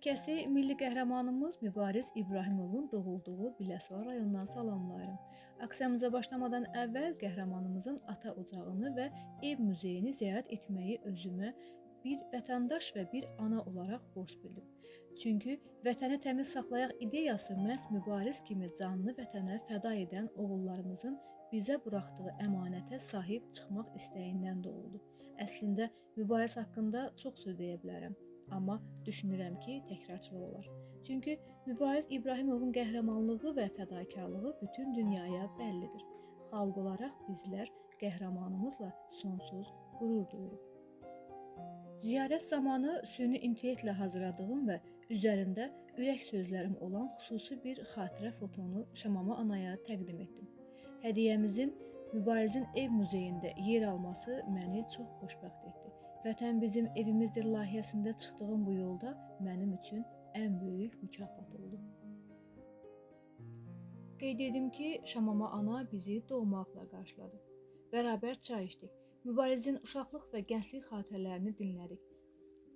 Hər kəsi milli qəhrəmanımız Mübariz İbrahimovun doğulduğu Biləsuvar rayonundan salamlayıram. Aksiyamıza başlamadan əvvəl qəhrəmanımızın ata ocağını və ev muzeyini ziyarət etməyi özümə bir vətəndaş və bir ana olaraq borc bildim. Çünki vətəni təmiz saxlayaq ideyası məhz Mübariz kimi canını vətənə fəda edən oğullarımızın bizə buraxdığı əmanətə sahib çıxmaq istəyindən doğuldu. Əslində Mübariz haqqında çox söz deyə bilərəm. Amma düşünürəm ki, təkrarçılıq olar. Çünki Mübariz İbrahimovun qəhrəmanlığı və fədakarlığı bütün dünyaya bəllidir. Xalq olaraq bizlər qəhrəmanımızla sonsuz qürur duyuruq. Ziyarət zamanı süni intellektlə hazırladığım və üzərində ürək sözlərim olan xüsusi bir xatirə fotonu Şamama anaya təqdim etdim. Hədiyyəmizin Mübarizin ev muzeyində yer alması məni çox xoşbəxt etdi. Vətən bizim evimizdir layihəsində çıxdığım bu yolda mənim üçün ən böyük mükafat oldu. Qeyd edim ki, Şamama ana bizi doğmaqla qarşıladı. Bərabər çay içdik. Mübarizin uşaqlıq və gənclik xatirələrini dinlədik.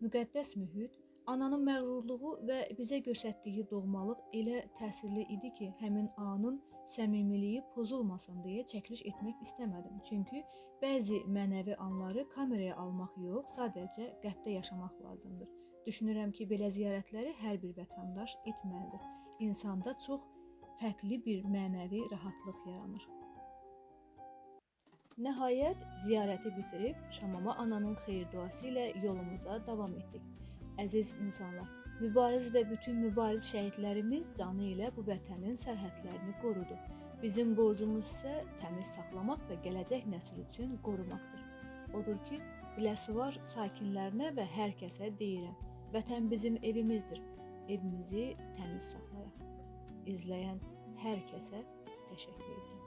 Müqəddəs mühit, ananın məğrurluğu və bizə göstərdiyi doğmalıq elə təsirli idi ki, həmin anın səmimiliyi pozulmasın deyə çəkiliş etmək istəmədim. Çünki bəzi mənəvi anları kameraya almaq yox, sadəcə qəlbdə yaşamaq lazımdır. Düşünürəm ki, belə ziyarətləri hər bir vətəndaş etməlidir. İnsanda çox fərqli bir mənəvi rahatlıq yaranır. Nəhayət ziyarəti bitirib Şamama ananın xeyir duası ilə yolumuza davam etdik. Əziz insanlar, Mübariz və bütün mübariz şəhidlərimiz canı ilə bu vətənin sərhədlərini qorudu. Bizim borcumuz isə təmiz saxlamaq və gələcək nəsil üçün qorumaqdır. Odur ki, Biləsuvar sakinlərinə və hər kəsə deyirəm, vətən bizim evimizdir. Evimizi təmiz saxlayaq. İzləyən hər kəsə təşəkkür edirəm.